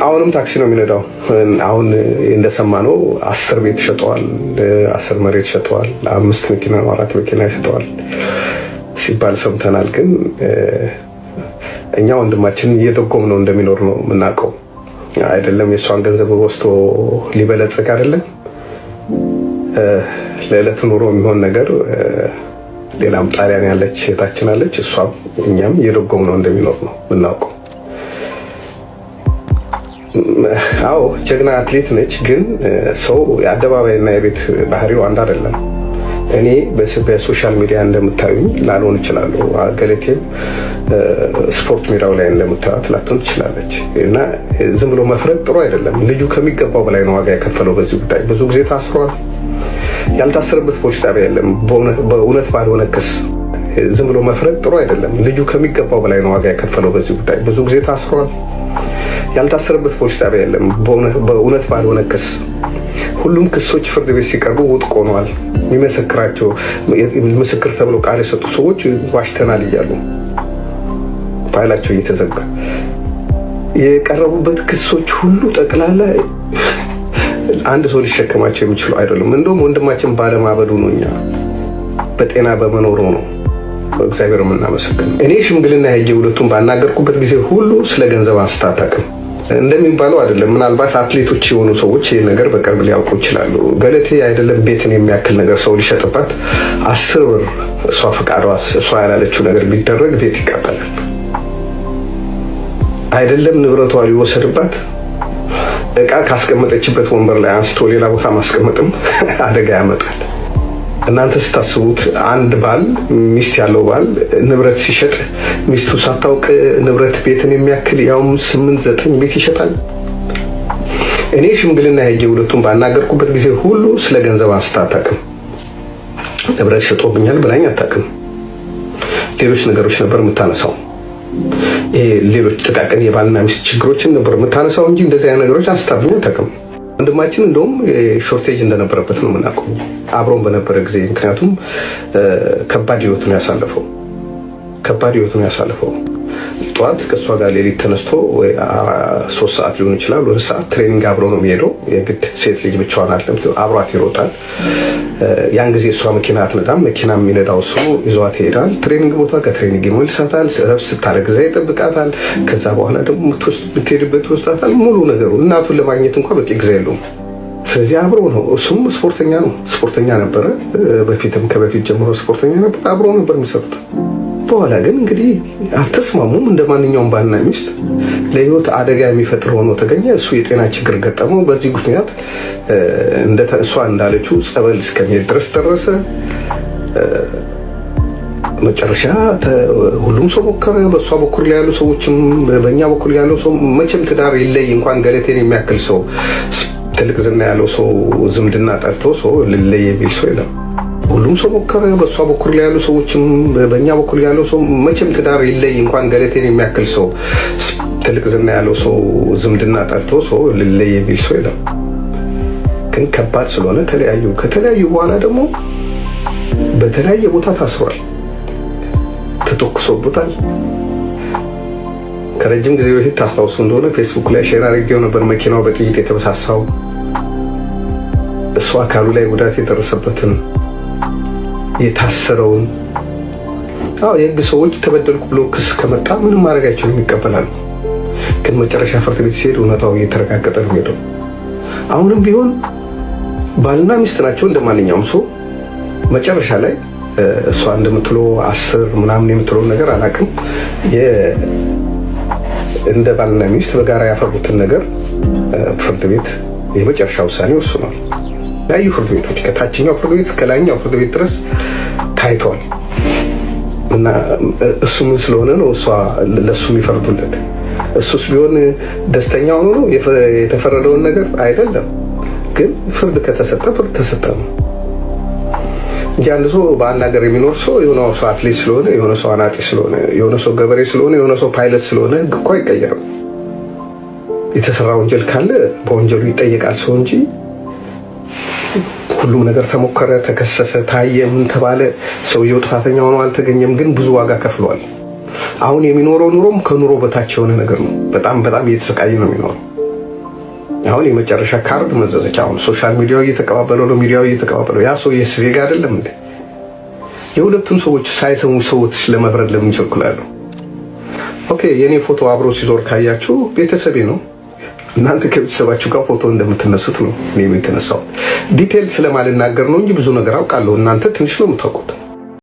አሁንም ታክሲ ነው የሚነዳው። አሁን እንደሰማነው 10 ቤት ሸጠዋል፣ 10 መሬት ሸጠዋል፣ 5 መኪና 4 መኪና ሸጠዋል ሲባል ሰምተናል። ግን እኛ ወንድማችንን እየደጎም ነው እንደሚኖር ነው የምናውቀው። አይደለም የእሷን ገንዘብ ወስዶ ሊበለጽግ አይደለም፣ ለዕለት ኑሮ የሚሆን ነገር ሌላም ጣሊያን ያለች እህታችን አለች። እሷም እኛም እየደጎም ነው እንደሚኖር ነው የምናውቀው። አዎ ጀግና አትሌት ነች። ግን ሰው የአደባባይና የቤት ባህሪው አንድ አይደለም። እኔ በ social media እንደምታዩኝ ላልሆን እችላለሁ። ገለቴም ስፖርት ሜዳው ላይ እንደምታዩት ላትሆን ትችላለች። እና ዝም ብሎ መፍረድ ጥሩ አይደለም። ልጁ ከሚገባው በላይ ነው ዋጋ የከፈለው በዚህ ጉዳይ። ብዙ ጊዜ ታስሯል። ያልታሰረበት ፖሊስ ጣቢያ የለም። በእውነት ባልሆነ ክስ ዝም ብሎ መፍረድ ጥሩ አይደለም። ልጁ ከሚገባው በላይ ነው ዋጋ የከፈለው በዚህ ጉዳይ። ብዙ ጊዜ ታስሯል። ያልታሰረበት ፖሊስ ጣቢያ የለም። በእውነት ባልሆነ ክስ ሁሉም ክሶች ፍርድ ቤት ሲቀርቡ ውድቅ ሆነዋል። የሚመሰክራቸው ምስክር ተብለው ቃል የሰጡ ሰዎች ዋሽተናል እያሉ ፋይላቸው እየተዘጋ የቀረቡበት ክሶች ሁሉ ጠቅላላ አንድ ሰው ሊሸከማቸው የሚችሉ አይደሉም። እንደውም ወንድማችን ባለማበዱ ነው፣ እኛ በጤና በመኖሩ ነው እግዚአብሔር የምናመሰግነው። እኔ ሽምግልና ሄጄ ሁለቱን ባናገርኩበት ጊዜ ሁሉ ስለ ገንዘብ አንስታ አታውቅም። እንደሚባለው አይደለም። ምናልባት አትሌቶች የሆኑ ሰዎች ይህ ነገር በቅርብ ሊያውቁ ይችላሉ። ገለቴ አይደለም ቤትን የሚያክል ነገር ሰው ሊሸጥባት 10 ብር እሷ ፈቃዷ እሷ ያላለችው ነገር ቢደረግ ቤት ይቃጠላል። አይደለም ንብረቷ ሊወሰድባት እቃ ካስቀመጠችበት ወንበር ላይ አንስቶ ሌላ ቦታ ማስቀመጥም አደጋ ያመጣል። እናንተ ስታስቡት አንድ ባል፣ ሚስት ያለው ባል ንብረት ሲሸጥ ሚስቱ ሳታውቅ ንብረት ቤትን የሚያክል ያውም 8 9 ቤት ይሸጣል። እኔ ሽምግልና ሄጄ ሁለቱን ባናገርኩበት ጊዜ ሁሉ ስለ ገንዘብ አንስታ አታውቅም። ንብረት ሸጦብኛል ብላኝ አታውቅም። ሌሎች ነገሮች ነበር የምታነሳው። ይሄ ሌሎች ጥቃቅን የባልና ሚስት ችግሮችን ነበር የምታነሳው እንጂ እንደዚህ አይነት ነገሮች አንስታብኝ አታውቅም። ወንድማችን እንደውም shortage እንደነበረበት ነው የምናውቀው አብሮን በነበረ ጊዜ። ምክንያቱም ከባድ ህይወት ነው ያሳለፈው። ከባድ ህይወት ነው ያሳለፈው። ጠዋት ከእሷ ጋር ሌሊት ተነስቶ ወይ 3 ሰዓት ሊሆን ይችላል 2 ሰዓት training አብሮ ነው የሚሄደው። የግድ ሴት ልጅ ብቻዋን አይደለም፣ አብሯት ይሮጣል። ያን ጊዜ እሷ መኪና አትነዳም። መኪና የሚነዳው እሱ ይዟት ይሄዳል training ቦታ፣ ከ training ይመልሳታል። እረፍት ስታደርግ እዛ ይጠብቃታል። ከዛ በኋላ ደግሞ የምትሄድበት ይወስዳታል። ሙሉ ነገሩ እናቱን ለማግኘት እንኳን በቂ ጊዜ የለውም። ስለዚህ አብሮ ነው። እሱም ስፖርተኛ ነው፣ ስፖርተኛ ነበረ። በፊትም ከበፊት ጀምሮ ስፖርተኛ ነበር። አብሮ ነበር የሚሰሩት። በኋላ ግን እንግዲህ አልተስማሙም። እንደ ማንኛውም ባልና ሚስት ለህይወት አደጋ የሚፈጥር ሆኖ ተገኘ። እሱ የጤና ችግር ገጠመው። በዚህ ምክንያት እሷ እንዳለችው ጸበል እስከሚሄድ ድረስ ደረሰ። መጨረሻ ሁሉም ሰው ሞከረ። በእሷ በኩል ያሉ ሰዎችም በእኛ በኩል ያለው ሰው መቼም ትዳር ይለይ እንኳን ገለቴን የሚያክል ሰው ትልቅ ዝና ያለው ሰው ዝምድና ጠልቶ ሰው ልለይ የሚል ሰው የለም። ሁሉም ሰው ሞከረ። በእሷ በኩል ያሉ ሰዎችም በእኛ በኩል ያለው ሰው መቼም ትዳር ይለይ እንኳን ገለቴን የሚያክል ሰው ትልቅ ዝና ያለው ሰው ዝምድና ጠልቶ ሰው ልለይ የሚል ሰው የለም። ግን ከባድ ስለሆነ ተለያዩ። ከተለያዩ በኋላ ደግሞ በተለያየ ቦታ ታስሯል፣ ተተኩሶበታል። ከረጅም ጊዜ በፊት ታስታውሱ እንደሆነ ፌስቡክ ላይ share አድርጌው ነበር። መኪናው በጥይት የተበሳሳው እሱ አካሉ ላይ ጉዳት የደረሰበትን የታሰረውን። አዎ የህግ ሰዎች ተበደልኩ ብሎ ክስ ከመጣ ምንም ማድረግ አይችሉም፣ ይቀበላሉ። ግን መጨረሻ ፍርድ ቤት ሲሄድ እውነታው እየተረጋገጠ ነው የሚሄደው። አሁንም ቢሆን ባልና ሚስት ናቸው እንደማንኛውም ሰው። መጨረሻ ላይ እሷ እንደምትለው 10 ምናምን የምትለውን ነገር አላውቅም። እንደ ባልና ሚስት በጋራ ያፈሩትን ነገር ፍርድ ቤት የመጨረሻ ውሳኔ ወስኗል። የተለያዩ ፍርድ ቤቶች ከታችኛው ፍርድ ቤት እስከ ላይኛው ፍርድ ቤት ድረስ ታይቷል። እና እሱ ምን ስለሆነ ነው እሷ ለእሱ የሚፈርዱለት? እሱስ ቢሆን ደስተኛ ሆኖ ነው የተፈረደውን ነገር አይደለም። ግን ፍርድ ከተሰጠ ፍርድ ተሰጠ ነው እንጂ አንድ ሰው በአንድ ሀገር የሚኖር ሰው የሆነ ሰው አትሌት ስለሆነ፣ የሆነ ሰው አናጢ ስለሆነ፣ የሆነ ሰው ገበሬ ስለሆነ፣ የሆነ ሰው ፓይለት ስለሆነ ህግ እኮ አይቀየርም። የተሰራ ወንጀል ካለ በወንጀሉ ይጠየቃል ሰው እንጂ ሁሉም ነገር ተሞከረ፣ ተከሰሰ፣ ታየ፣ ምን ተባለ፣ ሰውየው ጥፋተኛ ሆኖ አልተገኘም፣ ግን ብዙ ዋጋ ከፍሏል። አሁን የሚኖረው ኑሮም ከኑሮ በታች የሆነ ነገር ነው። በጣም በጣም እየተሰቃየ ነው የሚኖረው። አሁን የመጨረሻ ካርድ መዘዘች። አሁን social media ው እየተቀባበለው ነው፣ ሚዲያው እየተቀባበለው። ያ ሰው የስ ዜጋ አይደለም እንዴ? የሁለቱም ሰዎች ሳይሰሙ ሰዎች ለመፍረድ ለምን ይቸኩላሉ? Okay፣ የኔ ፎቶ አብሮ ሲዞር ካያችሁ ቤተሰቤ ነው። እናንተ ከቤተሰባችሁ ጋር ፎቶ እንደምትነሱት ነው እኔም የተነሳው። Detail ስለማልናገር ነው እንጂ ብዙ ነገር አውቃለሁ። እናንተ ትንሽ ነው የምታውቁት።